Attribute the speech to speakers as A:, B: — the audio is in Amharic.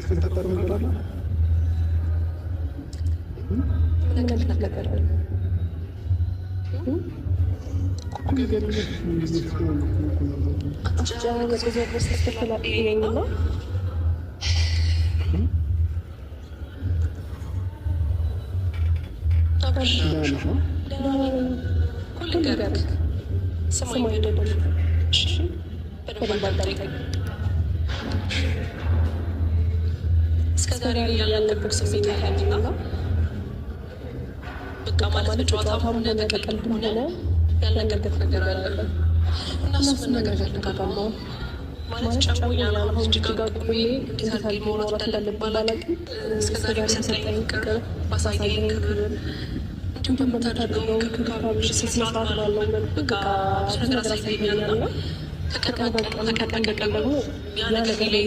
A: የተፈጠረ ነገር አለ?
B: ምን ነገር አለ? አትጨናነቅ። እዚያ ድረስ ተከላከለኝና ስማኝ በደንብ፣ እሺ? በደንብ አዳምጠኝ። እስከ ዛሬ ያልነገርኩህ ስሜት አለኝና በቃ ማለት በጨዋታም ሆነ በቀልድም ሆነ ያልነገርኩህ ነገር አለ እና እሱ መናገር እፈልጋለሁ። ማለት ጨንቆኛል። አሁን እጅግ ቆሜ እንዴት አድርጌ ማውራት እንዳለብኝ ባላውቅም እስከ ዛሬ በሰጠኝ ፍቅር፣ ባሳየኝ ክብር፣ እንዲሁም በምታደርገው እንክብካቤ ስነ ስርዓት ባለው መልኩ በቃ ብዙ ነገር አሳይተኸኛል እና ከቀን በቀን ከቀን በቀን ደግሞ ያ ነገር ላይ